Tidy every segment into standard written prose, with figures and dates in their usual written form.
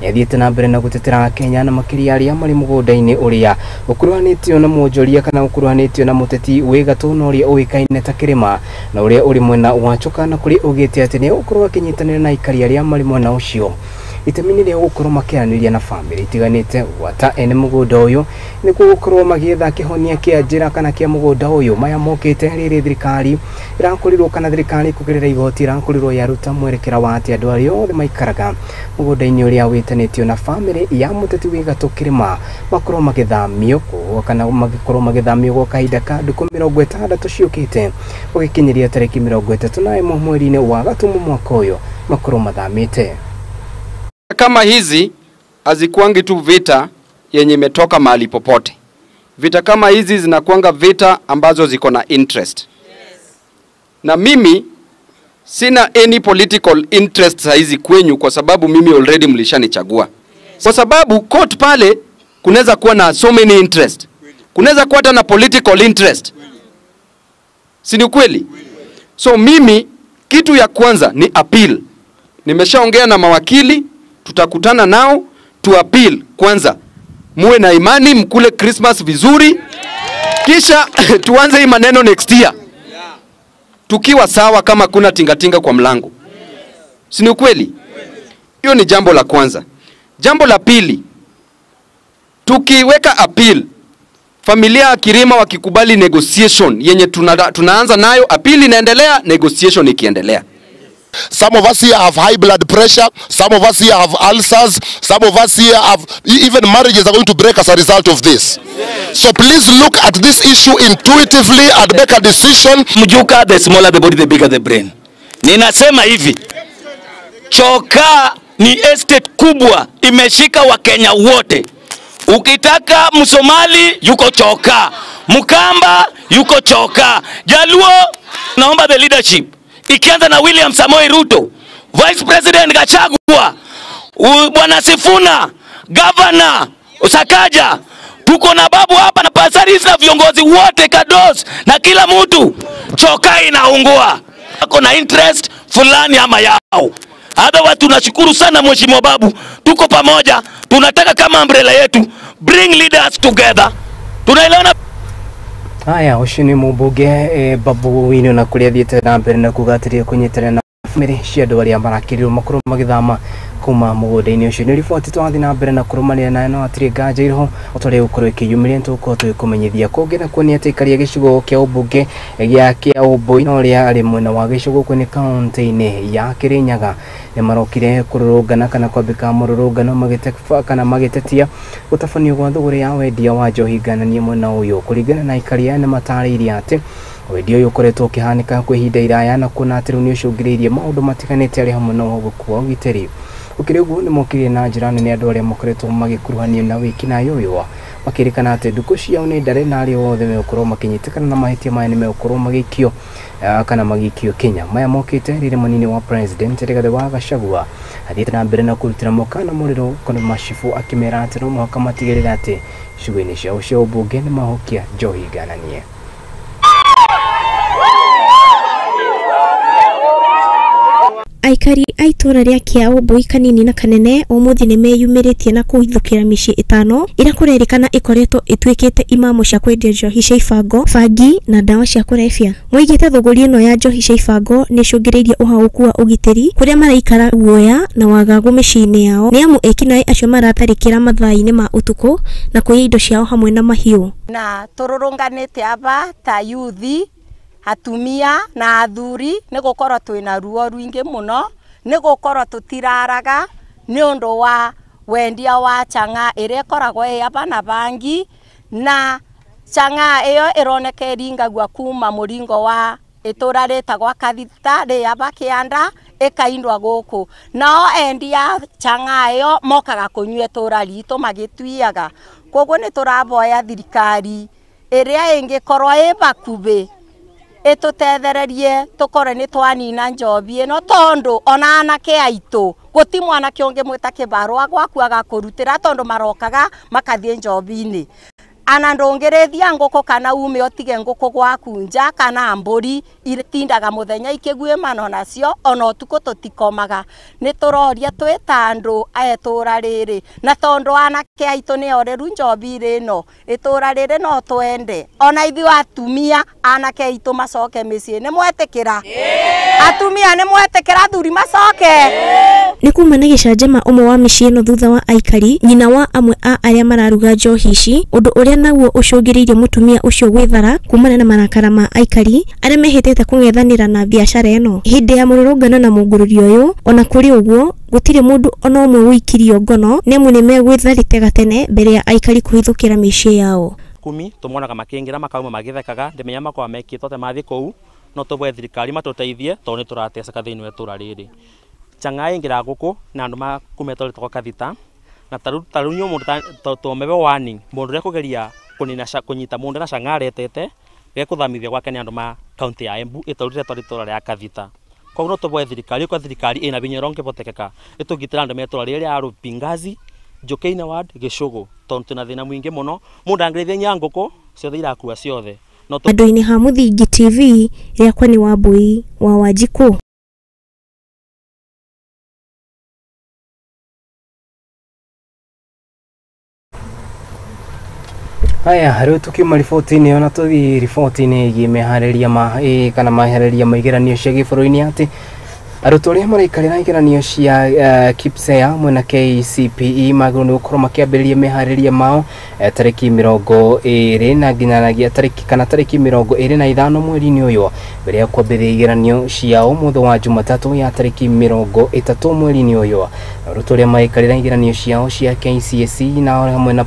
Nĩathiĩte na mbere na gũtetera Akenya na makĩria arĩa marĩ mũgũnda-inĩ ũrĩa ũkuruhanĩtio na mwonjoria kana ũkuruhanĩtio na mũteti wĩ gatũ na ũrĩa ũĩkaine ta Kĩrĩma na ũrĩa ũrĩ mwena wa Chuka, na kũrĩ augĩte atĩ nĩegũkorwo akĩnyitanĩra na aikari arĩa marĩ mwena ũcio itemi-inĩ rĩa gũkorwo makĩaranĩria na bamĩrĩ itiganĩte gwata ene mũgũnda ũyũ nĩguo gũkorwo magĩetha kĩhonia kĩa njĩra kana kĩa mũgũnda ũyũ. Maya mokĩte rĩrĩ thirikari ĩrakorirwo kana thirikari kũgerera igoti ĩrakorirwo yaruta mwerekera wa atĩ andũ arĩa othe maikaraga mũgũnda-inĩ ũrĩa wĩtanĩtio na bamĩrĩ ya mũteti wĩ gatũ Kĩrĩma makorwo magĩthamio kana magĩkorwo magĩthamio gwa kahinda ka ndukũ 60 ciũkĩte gũgĩkinyĩria tarĩki 31 mweri-inĩ wa Gatumu mwaka ũyũ makorwo mathamĩte. Kama hizi hazikuangi tu vita yenye imetoka mahali popote. Vita kama hizi zinakuanga vita ambazo ziko na interest. Yes. Na mimi sina any political interest saa hizi kwenyu kwa sababu mimi already mlishanichagua. Yes. Kwa sababu court pale kunaweza kuwa na so many interest. Kunaweza kuwa hata na political interest. Si ni kweli? So mimi kitu ya kwanza ni appeal. Nimeshaongea na mawakili, tutakutana nao tu appeal kwanza. Muwe na imani, mkule Christmas vizuri. Kisha tuanze hii maneno next year. Tukiwa sawa kama kuna tingatinga kwa mlango. Si ni kweli? Hiyo ni jambo la kwanza. Jambo la pili, tukiweka appeal, familia ya Kirima wakikubali negotiation yenye tunaanza nayo, appeal inaendelea, negotiation ikiendelea. Some of us here have high blood pressure. Some of us here have ulcers. Some of us here have, even marriages are going to break as a result of this. So please look at this issue intuitively and make a decision. Mjuka, the smaller the body, the bigger the brain. Ninasema hivi, Chokaa ni estate kubwa, imeshika Wakenya wote. Ukitaka Msomali yuko Chokaa, Mkamba yuko Chokaa, Jaluo. Naomba the leadership ikianza na William Samoei Ruto, Vice President Gachagua, Bwana Sifuna, Governor Sakaja, tuko na babu hapa na Pasaris na viongozi wote Kados na kila mtu. Chokaa inaungua, wako na interest fulani ama yao. Otherwise tunashukuru sana Mheshimiwa Babu, tuko pamoja, tunataka kama umbrella yetu, bring leaders together. Tunaelewana. Haya, ũcio nĩ mũmbunge Babu Owino na kũrĩa athiĩte na mbere na kuga atĩrĩ kũnyitanĩra na bamĩrĩ cia andũ arĩa marakĩrirwo makorwo magĩthama kuma mũgũnda-inĩ ũcio. Nĩ riboti twathiĩ na mbere na kũrũmanĩra nayo, no hatirĩ nganja irĩho o ta ũrĩa gũkorwo ĩkĩyumĩria nĩtũgũkorwo tũgĩkũmenyithia. Kũngĩ nakuo nĩ atĩ aikari a gĩcigo kĩa ũmbunge gĩa Kĩaũmbũ na ũrĩa arĩ mwena wa gĩcigo gũkũ nĩ kaũntĩ-inĩ ya Kĩrĩnyaga nĩ marokire kũrũrũngana kana kwambĩka mũrũrũngano kana magĩtetia gũtabanio gwa thũgũrĩ ya wendia wa njohi ngananie mwena ũyũ. Kũringana na aikari aya nĩ matarĩirie atĩ wendia ũyũ ũkoretwo ũkĩhanĩka kwa ihinda iraya na kuona atĩ rĩu nĩ ũcũngĩrĩirie maũndũ matiganĩte arĩ hamwe na ũhagũku wa ũgitĩri. Gũkĩrĩ ũguo nĩ mokĩrire na njĩra nene andũ arĩa makoretwo magĩkuruhanio na wĩkinaĩ ũyũ makĩrĩkana atĩ ndukũ ciao nĩ ndare na arĩa othe megũkorwo makĩnyitĩkana na mahĩtia maya nĩ megũkorwo magĩikio kana magĩikio Kenya. Maya mokĩte rĩrĩ mũnini wa President Rigathĩ wa Gachagua athiĩte na mbere na kũrutĩra mũkana mũrĩro kono macibũ akĩmera atĩ no mũhaka matigĩrĩre atĩ icigo-inĩ ciao cia ũmbunge nĩ mahokia njohi ngananie. Aikari a itũra rĩa Kĩaũmbũ kanini na kanene ũmũthĩ nĩ meyumĩrĩtie na kũhithũkĩra mĩciĩ ĩtano ĩrĩa kũrerĩkana ĩkoretwo ĩtuĩkĩte imamo cia kwendia njohi cia ibango, bangi na ndawa cia kũrebia. Moigĩte thũgũri ĩno ya njohi cia ibango nĩ ĩcũngĩrĩirie ũhaũku wa ũgitĩri kũrĩa maraikara guoya na wagagu mĩciĩ-inĩ yao nĩ amu ekinaĩ acio maratharĩkĩra mathaa-inĩ ma ũtukũ na kũiya indo ciao hamwe na mahiũ. Na tũrũrũnganĩte aba ta yuthi, atumia na athuri nĩ gũkorwo twĩna ruo rwingĩ mũno nĩ gũkorwo tũtiraraga nĩ ũndũ wa wendia wa chang'aa ĩrĩa ĩkoragwo ĩ aba na bangi, na chang'aa ĩyo ĩroneka ĩringagua kuma mũringo wa itũra rĩtagwa Kathita rĩ aba kĩanda ĩkaindwa gũkũ. Nao endia chang'aa ĩyo mokaga kũnyua itũra ritũ magĩtuiaga. Koguo nĩ tũraboya thirikari ĩrĩa ĩngĩkorwo ĩ bakubĩ ĩtũtethererie tũkorwe nĩ twanina njobi ĩno, tondũ ona anake aitũ gũti mwanake ũngĩmwĩta kĩbarũa gwaku agakũrutĩra tondũ marokaga makathiĩ njobi-inĩ. Ana ndũngĩrĩithia ngũkũ kana ume ũtige ngũkũ gwaku nja kana mbũri itindaga mũthenya ikĩguĩmana nacio ona ũtukũ tũtikomaga. Nĩ tũroria twĩ ta andũ a itũra rĩrĩ, na tondũ anake aitũ nĩ orĩru njobi-rĩ ĩno itũra rĩrĩ no twende ona ithuĩ atumia anake aitũ macoke mĩciĩ. Nĩ mwetĩkĩra? Atumia nĩ mwetĩkĩra athuri macoke? Nĩ kuma na gĩcanjama ũmwe wa mĩciĩ ĩno thutha wa aikari nyina wa amwe a arĩa mararuga njohi ici, ũndũ ũrĩa naguo ũcũngĩrĩirie mũtumia ũcio gwĩthara kumana na marakara ma aikari arĩa mehĩtĩte kũng'ethanĩra na biacara ĩno hĩndĩ ya mũrũrũngano na mũngũrũrio ũyũ. Ona kũrĩ ũguo gũtirĩ mũndũ ona ũmwe ũikirio ngono nĩamu nĩmegwĩtharĩte gatene mbere ya aikari kũhithũkĩra mĩciĩ yao. Kumi tũmonaga makĩingĩra makauma magĩthekaga ndĩmenya makoragwo mekĩtwo atĩ mathiĩ kũu no tũboe thirikari matũteithie tondũ nĩ tũrateceka thĩinĩ wa itũra rĩrĩ. Chang'aa ĩingĩraga gũkũ na andũ makuma itũra rĩtagwo Kathita na tarĩu nĩ mũndũ tũmebe warning mũndũ ũrĩa kũgeria kũnina kũnyita mũndũ na chang'aa aretete gekũthamithio gwake nĩ andũ ma kaunti ya Embu itũra rĩretwo itũra rĩa Kathita. Koguo no tũboe thirikari kwa thirikari ĩna binya ĩrĩa ĩngĩhotekeka ĩtũgitĩra andũ me itũra rĩrĩ rĩa Rupingazi Njũkĩ-inĩ ward Gĩcũgũ tondũ twĩna thĩna mũingĩ mũno mũndũ angĩrĩithia nginya ngũkũ ciothe irakua ciothe. Andũ-inĩ ha Mũthingi TV rĩakwa nĩ Wambui wa Wanjikũ. Haya, rĩu tukiuma riboti-inĩ ĩyo na tũthiĩ riboti-inĩ ĩgiĩ meharĩria ma kana meharĩria ma igeranio cia gĩbũrũri-inĩ atĩ arutwo arĩa maraikarĩra igeranio cia KPSEA hamwe na KCPE magĩrĩirwo nĩ gũkorwo makĩambĩrĩria meharĩria mao tarĩki 20 na nginyanagia tarĩki kana tarĩki 25 mweri-inĩ ũyũ mbere ya kwambĩrĩria igeranio ciao mũthĩ wa Jumatatũ ya tarĩki 30 mweri-inĩ ũyũ. Arutwo arĩa maraikarĩra igeranio ciao cia KCSE na hamwe na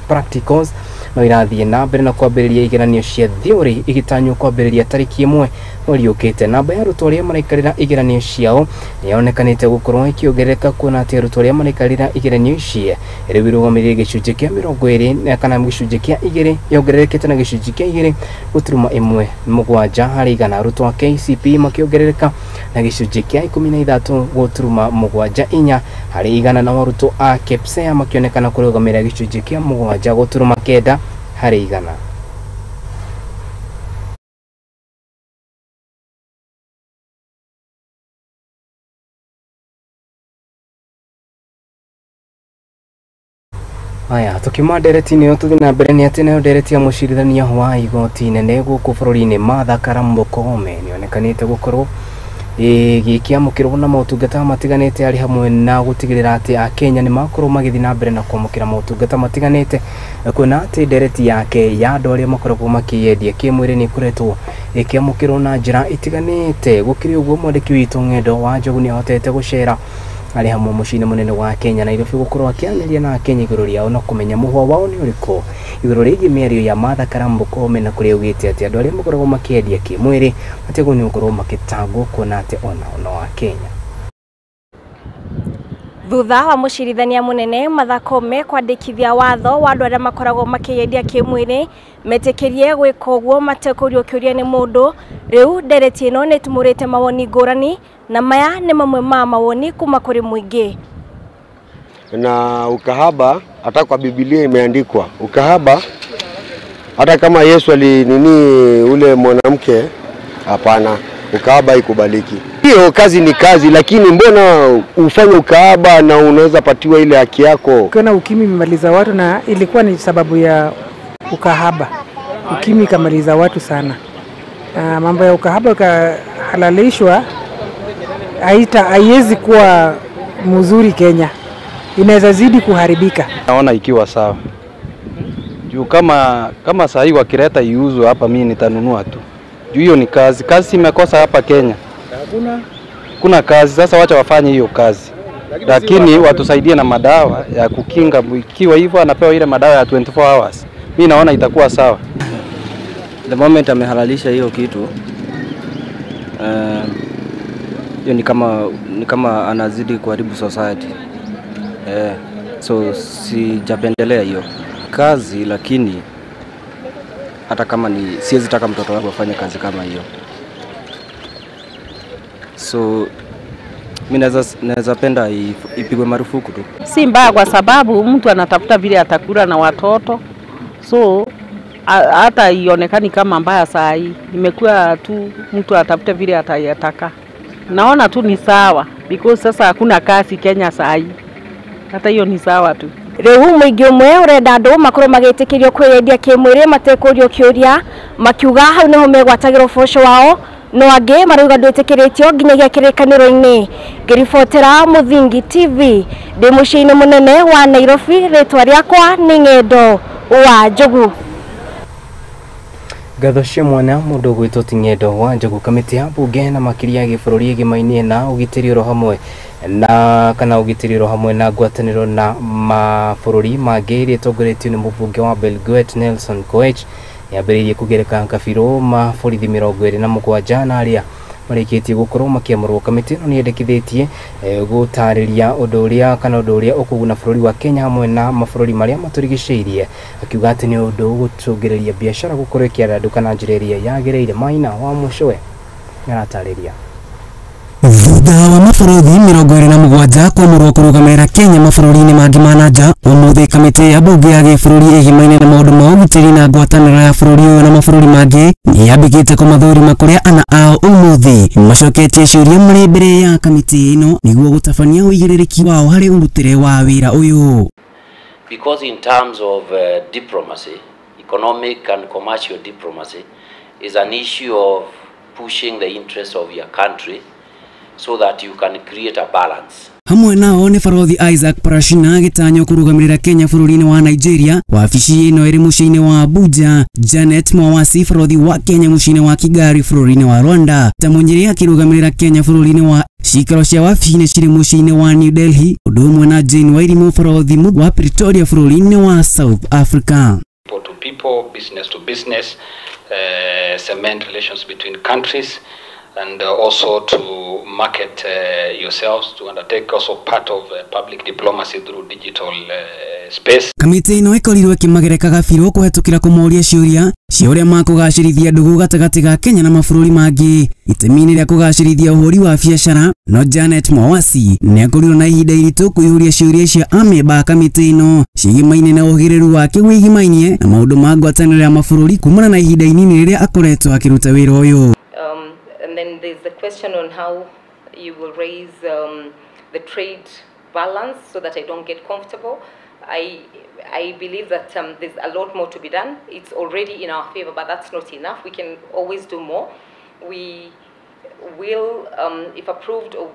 practicals no irathiĩ na mbere na kwambĩrĩria igeranio cia theory igĩtanywo kwambĩrĩria tarĩki 1 mweri ũkĩte. Namba ya arutwo arĩa maraikarĩra igeranio ciao nĩyonekanĩte gũkorwo ĩkĩongerereka kuona atĩ arutwo arĩa maraikarĩra igeranio ici rĩu irũgamĩrĩire gĩcunjĩ kĩa 20 kana gĩcunjĩ kĩa 2 yongererekete na gĩcunjĩ kĩa 2.17 harĩ igana. Arutwo a KCPE makĩongerereka na gĩcunjĩ kĩa 13.74 harĩ igana, na arutwo a KPSEA makĩonekana kũrũgamĩrĩra gĩcunjĩ kĩa 7.9 harĩ igana. Haya, tukiuma ndereti-inĩ ĩyo tũthiĩ na mbere nĩ atĩ nayo ndereti ya mũcirithania wa igoti inene gũkũ bũrũri-inĩ Martha Karambo Koome nĩonekanĩte gũkorwo gĩkĩamũkĩrwo na motungata matiganĩte arĩ hamwe na gũtigĩrĩra atĩ Akenya nĩ makorwo magĩthiĩ na mbere na kwamũkĩra motungata matiganĩte, kuona atĩ ndereti yake ya andũ arĩa makoragwo makĩyendia kĩmwĩrĩ nĩ ĩkoretwo ĩkĩamũkĩrwo na njĩra itiganĩte. Gũkĩrĩ ũguo mwandĩki witũ Ng'endo wa Njogu nĩahotete gũcera arĩ hamwe mũciĩ-inĩ mũnene wa Kenya Nairobi gũkorwo akĩaranĩria na Akenya igũrũ rĩao na kũmenya mũhwa wao nĩ ũrĩkũ igũrũ rĩgiĩ mĩario ya Martha Karambo Koome na kũrĩa augĩte atĩ andũ arĩa makoragwo makĩendia kĩmwĩrĩ matigwo nĩ gũkorwo makĩtangwo kuona atĩ onao no Akenya. Thutha wa mũcirithania mũnene Martha Koome kwandĩkithia watho wa andũ arĩa makoragwo makĩyendia kĩmwĩrĩ metĩkĩrie gwĩka ũguo matekũrio kĩũria nĩ mũndũ, rĩu ndereti ĩno nĩ ĩtumũrĩte mawoni ngũrani na maya nĩ mamwe ma mawoni kuma kũrĩ mũingĩ. Na ukahaba hata kwa Biblia imeandikwa ukahaba, hata kama Yesu alinini ule mwanamke, hapana, ukahaba ikubaliki. Hiyo kazi ni kazi, lakini mbona ufanye ukahaba na unaweza patiwa ile haki yako? Ukiona ukimwi imemaliza watu, na ilikuwa ni sababu ya ukahaba. Ukimwi ikamaliza watu sana. Mambo ya ukahaba ukahalalishwa haiwezi kuwa mzuri Kenya. Inaweza zidi kuharibika. Naona ikiwa sawa. Juu kama saa hii wakileta iuzwe hapa mimi nitanunua tu. Juu hiyo ni kazi. Kazi imekosa hapa Kenya. Kuna kazi, sasa wacha wafanye hiyo kazi. Lakini watusaidie na madawa ya kukinga, ikiwa hivyo anapewa ile madawa ya 24 hours. Mimi naona itakuwa sawa. The moment amehalalisha hiyo kitu, hiyo ni kama anazidi kuharibu society. So sijapendelea hiyo kazi, lakini hata kama ni siwezi taka mtoto wangu afanye kazi kama hiyo. So mimi naweza penda ipigwe marufuku tu. Si mbaya kwa sababu mtu anatafuta vile atakula na watoto. So hata ionekani kama mbaya saa hii, imekuwa tu mtu atafute vile atayataka. Naona tu ni sawa because sasa hakuna kazi Kenya saa hii, hata hiyo ni sawa tu. Riu muingi umwe urenda andu makorwo magitikirio kwiyendia kimwiri matekurio kiuria makiuga hau niho megwatagirwo uboco wao, no angi marauga ndwitikiritio nginyagia kirikaniro-ini. Ngiribotera Muthingi TV ndi muciĩ-inĩ munene wa Nairobi, ritwa riakwa ni Ng'endo wa Njogu. Ngatho cia mwana mundu gwitwo ti Ng'endo wa Njogu. Kamĩtĩ ya mbunge na makĩria ya gĩbũrũri ĩgĩmainie na ũgitĩri oro hamwe na kana ũgitĩri oro hamwe na ngwatanĩro na mabũrũri mangĩ ĩrĩa ĩtongoretio nĩ mũmbunge wa Belgut Nelson Koech yambĩrĩirie kũgereka kabirũ maborithi 27 na arĩa marĩkĩtie gũkorwo makĩamũrwo. Kamĩtĩ ĩno nĩyendekithĩtie gũtarĩria ũndũ ũrĩa kana ũndũ ũrĩa ũkũguna bũrũri wa Kenya hamwe na mabũrũri marĩa matũrigicĩirie, akiuga atĩ nĩ ũndũ ũgũcũngĩrĩria biacara gũkorwo ĩkĩandandũka na njĩra ĩrĩa yagĩrĩire. Maina wa Mũcũwe nĩaratarĩria. Thutha wa mabũrũri 27 kwamũrwo kũrũgamĩrĩra Kenya mabũrũri-inĩ mangĩ ma na nja, ũmũthĩ kamĩtĩ ya mbunge ya gĩbũrũri ĩgimaine na maũndũ ma ũgitĩri na ngwatanĩro ya bũrũri ũyũ na mabũrũri mangĩ nĩyambĩkĩte kũmathũrima kũrĩa ana ao ũmũthĩ macoketie ciũria marĩ mbere ya kamĩtĩ ĩno nĩguo gũtabania ũigĩrĩrĩki wao harĩ ũrutĩre wa wĩra ũyũ. Because in terms of diplomacy, economic and commercial diplomacy is an issue of pushing the interests of your country so that you can create a balance. Hamwe nao nĩ Barothi Isaac Parashina agĩtanywo kũrũgamĩrĩra Kenya bũrũri-inĩ wa Nigeria, wabici ĩno ĩrĩ mũciĩ-inĩ wa Abuja. Janet Mwawasi barothi wa Kenya mũciĩ-inĩ wa Kigali bũrũri-inĩ wa Rwanda, Tamunyiri akĩrũgamĩrĩra Kenya bũrũri-inĩ wa cikaro cia wabici-inĩ cirĩ mũciĩ-inĩ wa New Delhi, ũndũ ũmwe na Jane Wairimu barothi wa Pretoria bũrũri-inĩ wa South Africa. People to people, business to business, cement relations between countries, and also to market yourselves, to undertake also part of public diplomacy through digital space. Kamĩtĩ ĩno ĩkorirwo ĩkĩmagereka gabirũ kũhetũkĩra kũmoria ciũria cia ũrĩa makũgacĩrithia ndũgũ gatagatĩ ga Kenya na mabũrũri mangĩ itemi-inĩ rĩa kũgacĩrithia ũhũri wa biacara. No Janet Mwawasi nĩakorirwo na ihinda iritũ kũihũria ciũria cia amemba a kamĩtĩ ĩno ciĩgĩmaine na ũhĩgĩrĩru wake wĩgĩmainie na maũndũ ma ngwatanĩro ya mabũrũri kumana na ihinda inini rĩrĩa akoretwo akĩruta wĩra ũyũ. And then there's the question on how you will raise the trade balance so that I don't get comfortable. I believe that there's a lot more to be done. It's already in our favor, but that's not enough. We can always do more. We will, if approved, or,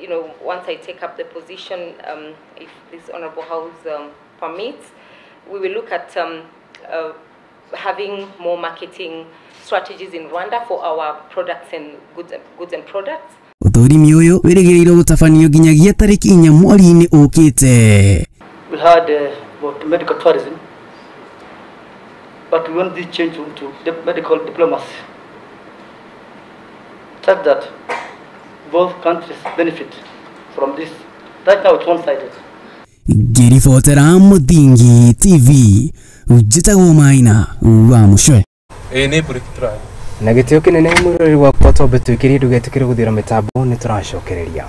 you know, once I take up the position, if this Honorable House permits, we will look at having more marketing strategies in Rwanda for our products and goods and products. Ũthũrimi ũyũ wĩrĩgĩrĩirwo gũtabanio nginyagia tarĩki 4 mweri-inĩ ũkĩte. We had about medical tourism, but we want this change to medical diplomacy, such that both countries benefit from this. Right now it's one-sided. Ngĩribotera Muthingi TV, njĩtagwo Maina wa Mũcwe. Na gĩtĩo kĩnene mwĩroreri wakwa twambe twĩkĩrie ndũgetĩkĩre gũthira mĩtambo nĩ tũracokereria.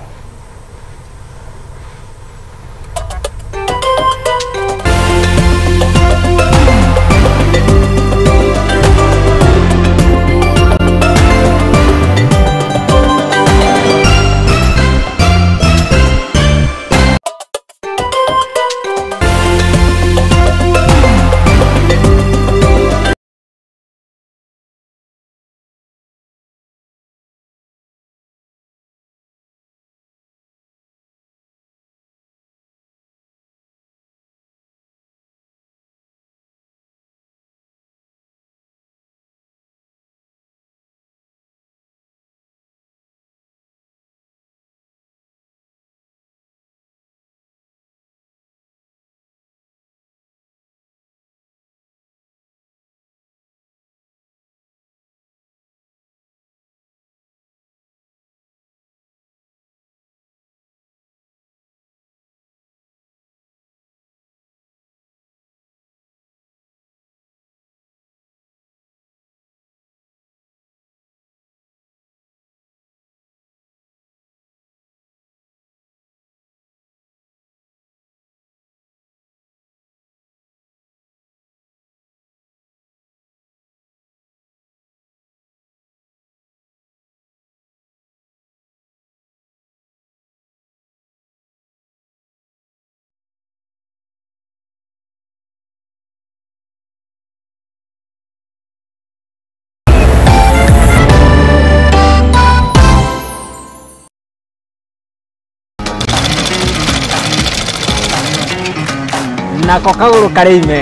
Nako kagũrũ karĩ ime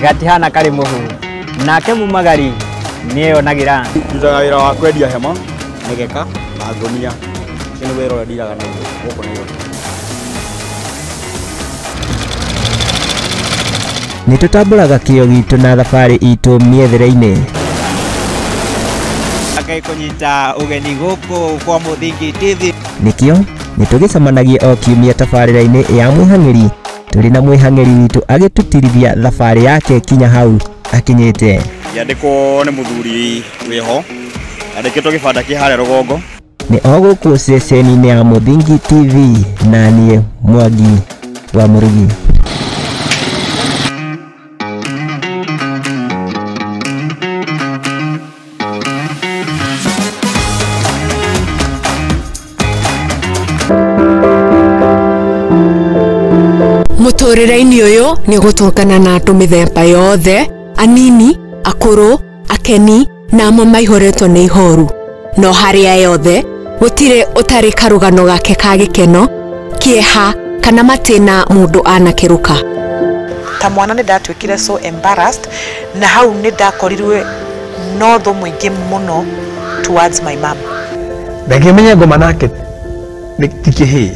gatihana karĩ mũhu, nake mumagari nĩeyonagĩra. Ndutaga wĩra wa kwendia hema, mĩgeka na ngũnia. Ũcio nĩ wĩra ũrĩa ndiraga naguo gũkũ Nairobi. Nĩ tũtambũraga kĩo gitũ na thabarĩ itũ mĩethere-inĩ. Ngai kũnyita ũgeni gũkũ kwa Mũthingi TV. Nĩkĩo nĩ tũgĩcemanagia o kiumia tabarĩra-inĩ ya Mwĩhang'ĩri, tũrĩ na mwĩhang'ĩri witũ agĩtũtirithia thabarĩ yake kinya hau akinyĩte. Yandĩkwo nĩ mũthuri wĩho, andĩkĩtwo gĩbanda kĩ harĩa rũgongo. Nĩ o gũkũ ceceni-inĩ ya Mũthingi TV, na niĩ Mwangi wa Mũrugi. Mũtũrĩre-inĩ ũyũ nĩ ũgũtũngana na andũ mĩthemba yothe, anini, akũrũ, akeni na amwe maihũrĩtwo nĩ ihoru. No harĩa yothe gũtirĩ ũtarĩ karũgano gake ka gĩkeno, kĩeha kana matĩna mũndũ anakĩrũka. Ta mwana nĩ ndatuĩkire so embarrassed, na hau nĩ ndakorirwe no thũ mũingĩ mũno towards my mom. Ndangĩmenya ngoma nake nĩ ti kĩhĩĩ.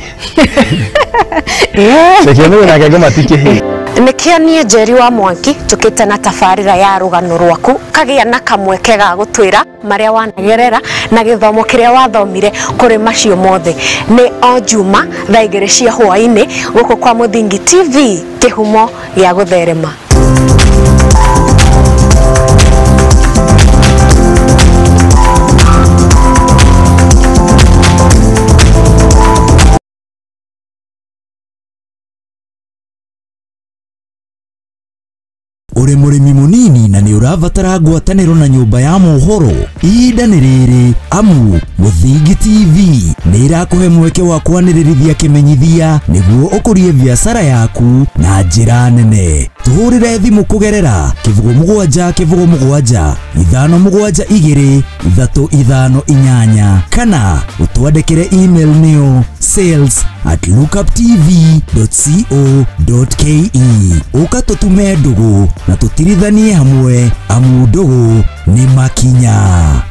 Ndangĩmenya nake ngoma ti kĩhĩĩ. Nĩkĩo niĩ Njeri wa Mwangi tũkĩte na tabarĩra ya rũgano rwaku, kagĩa na kamweke ga gũtwĩra marĩa wanagerera na gĩthomo kĩrĩa wathomire kũrĩ macio mothe. Nĩ o Juma thaa 2 cia hwaĩ-inĩ gũkũ kwa Mũthingi TV, kĩhumo gĩa gũtherema. Ũrĩ mũrĩmi mũnini na nĩ ũrabatara ngwatanĩro na nyũmba ya mohoro, ihinda nĩ rĩrĩ, amu Mũthingi TV nĩ ĩrakũhe mweke wa kwanĩrĩrithia kĩmenyithia nĩguo ũkũrie biacara yaku na njĩra nene. Tũhũrĩre thimũ kũgerera 07 07 5 7 2 3 5 8 kana ũtwandĩkĩre email nĩyo sales@lookuptv.co.ke. Ũka tũtume ndũgũ na tũtirithanie hamwe, amu ndũgũ nĩ makinya.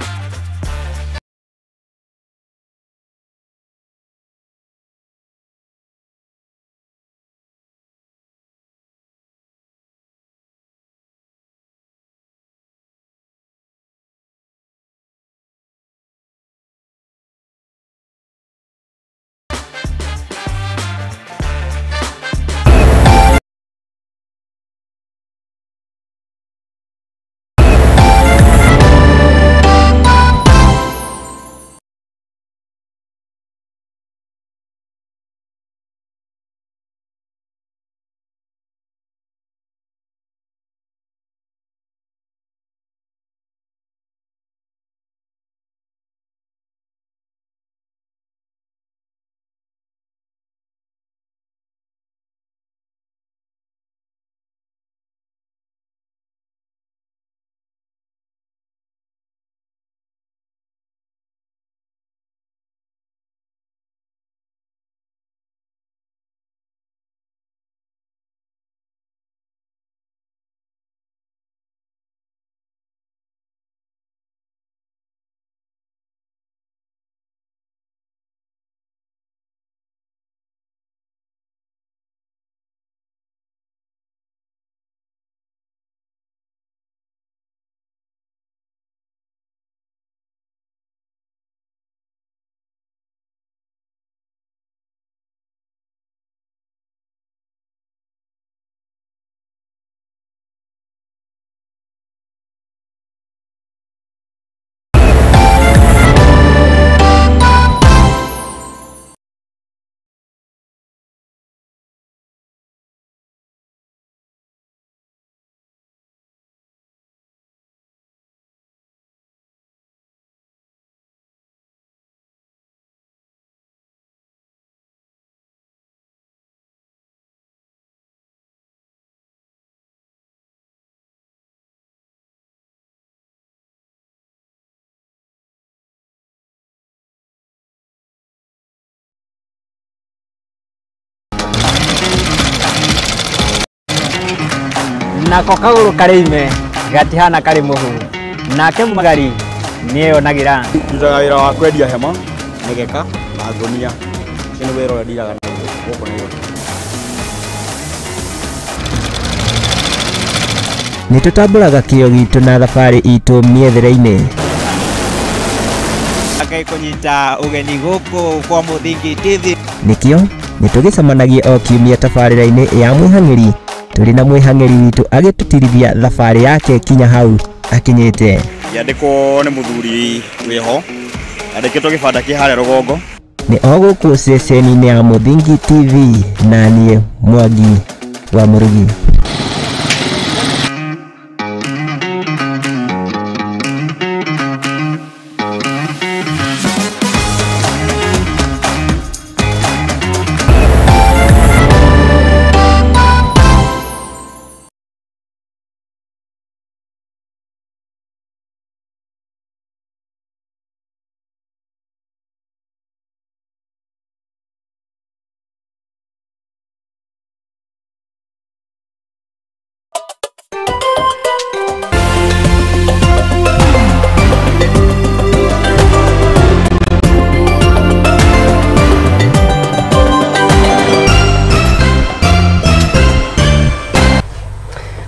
Nako kagũrũ karĩ ime gatihana karĩ mũhu, nake mumagari nĩeyonagĩra. Ndutaga wĩra wa kwendia hema, mĩgeka na ngũnia. Ũcio nĩ wĩra ũrĩa ndiraga naguo gũkũ Nairobi. Nĩ tũtambũraga kĩo gitũ na thabarĩ itũ mĩethere-inĩ. Ngai kũnyita ũgeni gũkũ kwa Mũthingi TV. Nĩkĩo nĩ tũgĩcemanagia o kiumia tabarĩra-inĩ ya mwĩhang'ĩri tũrĩ na mwĩhang'ĩri witũ agĩtũtirithia thabarĩ yake kinya hau akinyĩte. Ngĩandĩkwo nĩ mũthuri wĩho, andĩkĩtwo gĩbanda kĩ harĩa rũgongo. Nĩ o gũkũ ceceni-inĩ ya Mũthingi TV na niĩ Mwangi wa Mũrugi.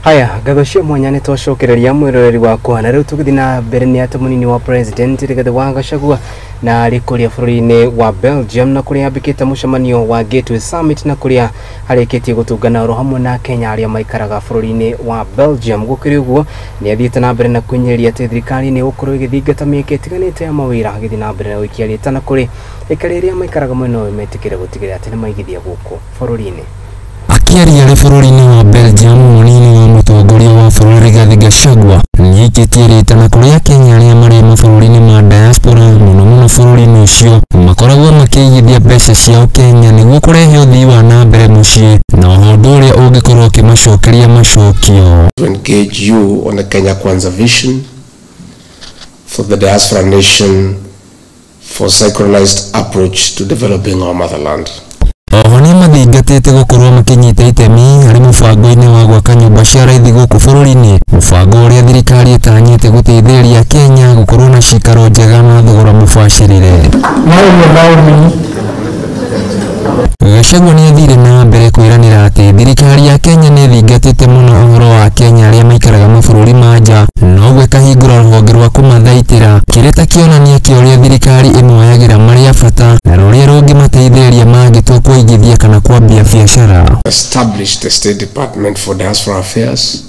Haya, ngatho cia mwanya nĩ twacokereria mwĩroreri wakwa na rĩu tũgĩthiĩ na mbere nĩ atĩ mũnini wa president Rigathĩ wa Gachagua na arĩ kũrĩa bũrũri-inĩ wa Belgium na kũrĩa ambĩkĩte mũcemanio wa Gateway Summit na kũrĩa arĩkĩtie gũtũngana oro hamwe na Kenya arĩa maikaraga bũrũri-inĩ wa Belgium. Gũkĩrĩ ũguo nĩ athiĩte na mbere na kwĩnyĩrĩria atĩ thirikari nĩ ĩgũkorwo ĩgĩthingata mĩeke ĩtiganĩte ya mawĩra agĩthiĩ na mbere na gũikia rĩtana kũrĩ aikari arĩa maikaraga mwena ũyũ metĩkĩre gũtigĩrĩra atĩ nĩ maigithia gũkũ bũrũri-inĩ. Akĩaria arĩ bũrũri-inĩ wa Belgium, mũnini wa mũtongoria wa bũrũri Rigathĩ Gachagua nĩaikĩtie rĩtana kũrĩ Akenya arĩa marĩ mabũrũri-inĩ ma diaspora mũno mũno bũrũri-inĩ ũcio makoragwo makĩigithia mbeca ciao Kenya nĩguo kũrehe ũthii wa na mbere mũciĩ na oho ũndũ ũrĩa ũngĩkorwo ũkĩmacokeria macokio. To engage you on the Kenya Kwanza vision for the diaspora nation for synchronized approach to developing our motherland. Oho nĩ mathingatĩte gũkorwo makĩnyita itemi harĩ mũbango-inĩ wa gwaka nyũmba cia raithi gũkũ bũrũri-inĩ, mũbango ũrĩa thirikari ĩtanyĩte gũteithĩrĩria Kenya gũkorwo na cikaro njega na thogora mũbacĩrĩre. Gachagua nĩ athire na mbere kwĩranĩra atĩ thirikari ya Kenya nĩ ĩthingatĩte mũno ũhoro wa Kenya arĩa maikaraga mabũrũri ma nja na ũguo ĩkahingũra rũhonge rwa kũmathaitĩra kĩrĩa ta kĩonania kĩa ũrĩa thirikari ĩmoyagĩra marĩ a bata na rũrĩa rũngĩmateithĩrĩria mangĩtua kũigithia kana kwambia biacara. Established the State Department for Diaspora Affairs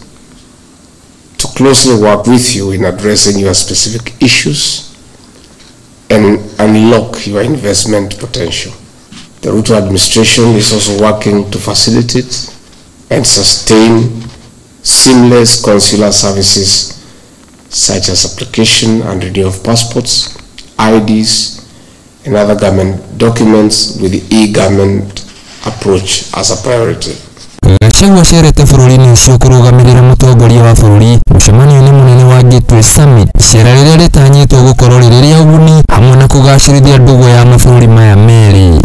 to closely work with you in addressing your specific issues and unlock your investment potential. The Ruto administration is also working to facilitate and sustain seamless consular services such as application and renewal of passports, IDs, and other government documents with the e-government approach as a priority. Gachagua acerete bũrũri-inĩ ũcio kũrũgamĩrĩra mũtongoria wa bũrũri mũcemanio-inĩ mũnene wa Gateway Summit, icera rĩrĩa rĩtanyĩtwo gũkorwo rĩrĩ rĩa ũguni hamwe na kũgacĩrithia ndũgũ ya mabũrũri maya merĩ.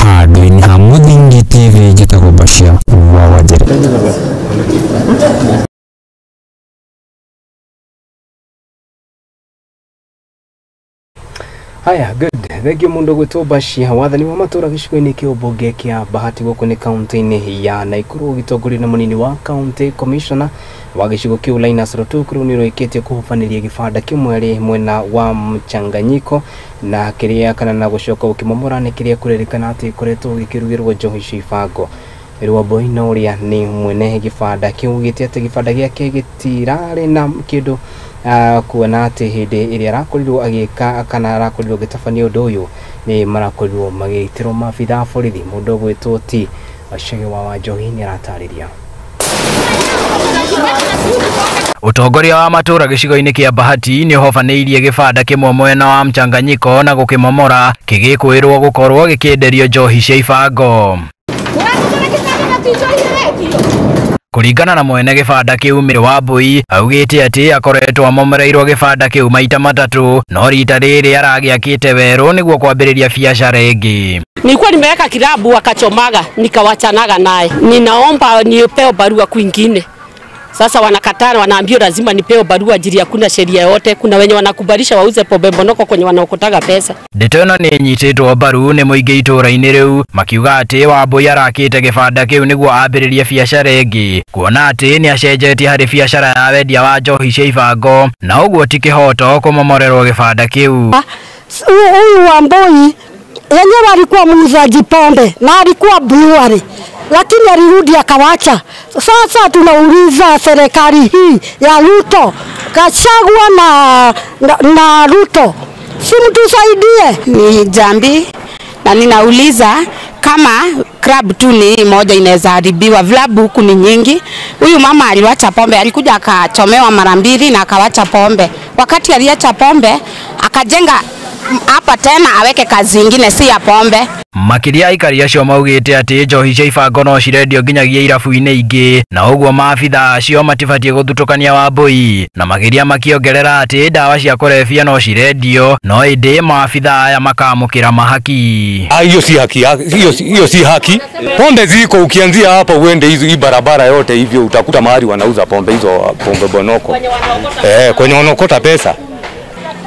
Handũ-inĩ ha Mũthingi TV njĩtagwo Bashir wa Wanjĩrĩ. Haya, good. Thank you mundu gwitwo Bashir. Wathani wa matura gĩcigo-inĩ kĩa ũmbunge kĩa Bahati gũkũ nĩ kaunti-inĩ ya Nakuru ũgĩtongorio na mũnini wa county commissioner wa gĩcigo kĩu Linus Rotuk rĩu nĩũrĩkĩtie kũhobanĩria gĩbanda kĩmwe arĩ mwena wa mchanganyiko na kĩrĩa kana na gũcoka ũkĩmomora nĩ kĩrĩa kũrerĩkana atĩ ĩkoretwo gĩkĩrugĩrwo njohi cia ibango. Rwamboi na ũrĩa nĩ mwene gĩbanda kĩu gĩte atĩ gĩbanda gĩake gĩtirarĩ na kĩndũ kuona atĩ hĩndĩ ĩrĩa arakorirwo agĩka kana arakorirwo agĩtabania ũndũ ũyũ nĩ marakorirwo magĩitĩrwo maabitha a borithi. Mũndũ ũgwĩtwo T Wacege wa Wanjohi nĩ aratarĩria. Ũtongoria wa matũra gĩcigo-inĩ kĩa Bahati nĩ ũhobanĩirie gĩbanda kĩmwe mwena wa mchanganyiko na gũkĩmomora kĩgĩkwĩrwo gũkorwo gĩkĩenderio njohi cia ibango. Kũringana na mwene gĩbanda kĩu Mary Wambui augĩte atĩ akoretwo amomoreirwo gĩbanda kĩu maita matatũ no rita rĩrĩ aragĩakĩte werũ nĩguo kwambĩrĩria biacara ĩngĩ. Nilikuwa nimeweka kilabu akachomaga nikawachanaga naye. Ninaomba nipewe barua kwingine. Sasa wanakataa, wanaambiwa lazima nipewe barua ajili hakuna sheria yote. Kuna wenye wanakubalisha wauze pombe mbonoko kwenye wanaokotaga pesa. Ndeto ĩno nĩ ĩnyitĩtwo mbaru nĩ mũingĩ itũũra-inĩ rĩu makiuga atĩ Wambui arakĩte gĩbanda kĩu nĩguo ambĩrĩrie biacara ĩngĩ, kuona atĩ nĩ acenjetie harĩ biacara ya wendia wa njohi cia ibango na ũguo ti kĩhoto kũmomorerwo gĩbanda kĩu. Huyu Wambui yenyewe alikuwa muuzaji pombe na alikuwa brewery, lakini alirudi akawacha. Sasa tunauliza serikali hii ya Ruto, Gachagua na Ruto, si mtusaidie. Ni jambi na ninauliza kama club tu ni moja inaweza haribiwa, vilabu huku ni nyingi. Huyu mama aliwacha pombe, alikuja akachomewa mara mbili na akawacha pombe. Wakati aliacha pombe akajenga hapa tena aweke kazi ingine si ya pombe. Makĩria aikari acio maugĩte atĩ njohi cia ibango no cirendio nginyagia irabu-inĩ ingĩ na ũguo maabitha acio matibatiĩ gũthutũkania Wambui, na makĩria makĩongerera atĩ ndawa cia kũrebia no cirendio no ĩndĩ maabitha aya makamũkĩra mahaki. Hiyo si haki, hiyo si haki. Pombe ziko, ukianzia hapa uende hizo hii barabara yote hivyo utakuta mahali wanauza pombe hizo, pombe bonoko. Kwenye wanaokota pesa.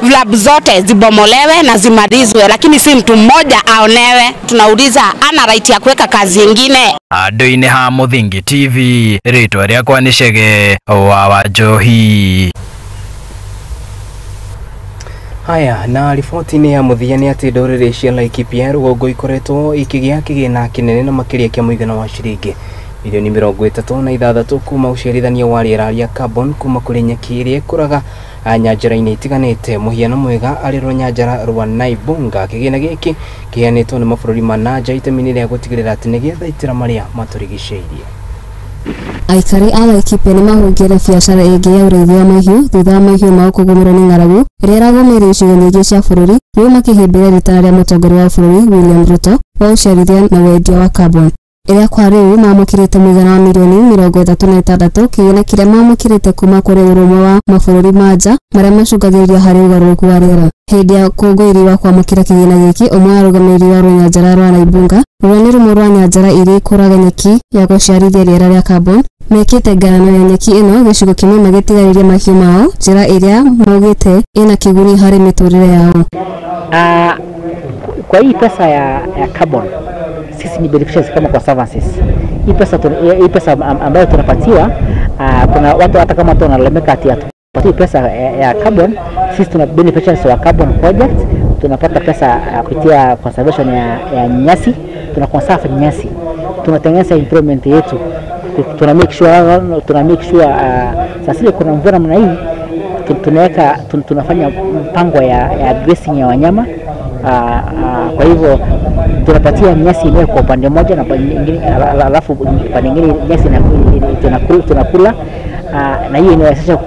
Vilabu zote zibomolewe na zimalizwe, lakini si mtu mmoja aonewe. Tunauliza ana right ya kuweka kazi nyingine. Andũ-inĩ ha Mũthingi TV, rĩtwa rĩakwa nĩ Chege wa Wanjohi. Haya, na riboti-inĩ ya mũthia nĩ atĩ ndũrĩrĩ cia Laikipia rũgongo ikoretwo ikĩgĩa kĩgĩna kĩnene na makĩria kĩa mũigana wa ciringi milioni 36 kuma ũciarithania wa rĩera rĩa carbon kuma kũrĩ nyeki ĩrĩa ĩkũraga nyanjara-inĩ itiganĩte. Mũhiano mwega arĩ rũnyanjara rwa Naibunga. Kĩgĩna gĩkĩ kĩheanĩtwo nĩ mabũrũri ma na nja itemi-inĩ rĩa gũtigĩrĩra atĩ nĩ gĩathaitĩra marĩa matũrigicĩirie. Aikari a Laikipia nĩ mahungire biacara ĩngĩ ya ũrĩithi wa mahiũ thutha wa mahiũ mao kũgũmĩrwo nĩ ng'aragu ĩrĩa ĩragũmĩire icigo nyingĩ cia bũrũri, rĩu makĩhĩmbĩria rĩtana rĩa mũtongoria wa bũrũri William Ruto wa ũciarithia na wendia wa carbon ĩrĩa kwa rĩu mamũkĩrĩte mũigana wa milioni 36, kĩgĩna kĩrĩa mamũkĩrĩte kuma kũrĩ ũrũmwe wa mabũrũri ma nja marĩa macũngagĩrĩria harĩ ũgarũrũku wa rĩera. Hĩndĩ ya ũkũngũĩri wa kwamũkĩra kĩgĩna gĩkĩ, ũmwe wa arũgamĩrĩri wa rũnyanjara rwa Naibunga, rũrĩa nĩ rũmwe rwa nyanjara iria ikũraga nyeki ya gũciarithia rĩera rĩa carbon, mekĩte ngarano ya nyeki ĩno gĩcigo kĩmwe magĩtigarĩria mahiũ mao, njĩra ĩrĩa maugĩte ĩna kĩguni harĩ mĩtũrĩre yao. Kwa hii pesa ya carbon sisi ni beneficiaries kama kwa services. Hii pesa ambayo tunapatiwa, kuna watu hata kama tunalalamika ati hatupatii pesa ya carbon, sisi tuna beneficiaries wa carbon project, tunapata pesa kupitia conservation ya nyasi, tuna conserve nyasi, tunatengeneza improvement yetu, tuna make sure sasa ile kuna mvua namna hii tunaweka, tunafanya mpango ya grazing ya wanyama. Kwa hivyo tunapatia nyasi yenyewe kwa upande mmoja na nyingine, alafu upande mwingine nyasi tunakula, na hiyo inawezesha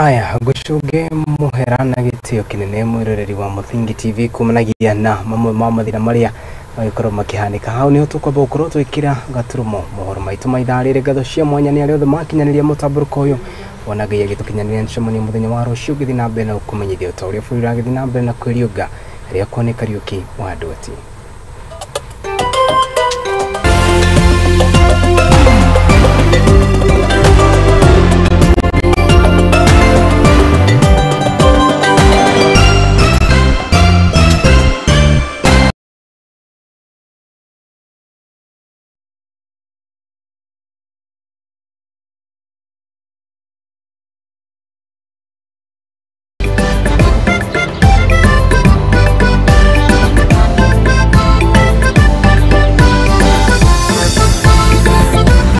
Aya, ngucunge muhera na gĩtĩo kĩnene mwĩroreri wa Mũthingi TV kumanagia na mamwe ma mathĩna marĩa magĩkorwo makĩhanĩka. Hau nĩho tũkwamba gũkorwo twĩkĩra gaturumo mohoro maitũ ma ithaa rĩrĩ. Ngatho cia mwanya nĩ arĩa othe makinyanĩria mũtambũrũko ũyũ wona Ngai agĩtũkinyanĩria nĩtũcemanie mũthenya wa rũciũ ngĩthiĩ na mbere na gũkũmenyithia ũta ũrĩa bũrũri ũragĩthiĩ na mbere na kwĩriũnga. Rĩakwa nĩ Kariũki wa Ndwati.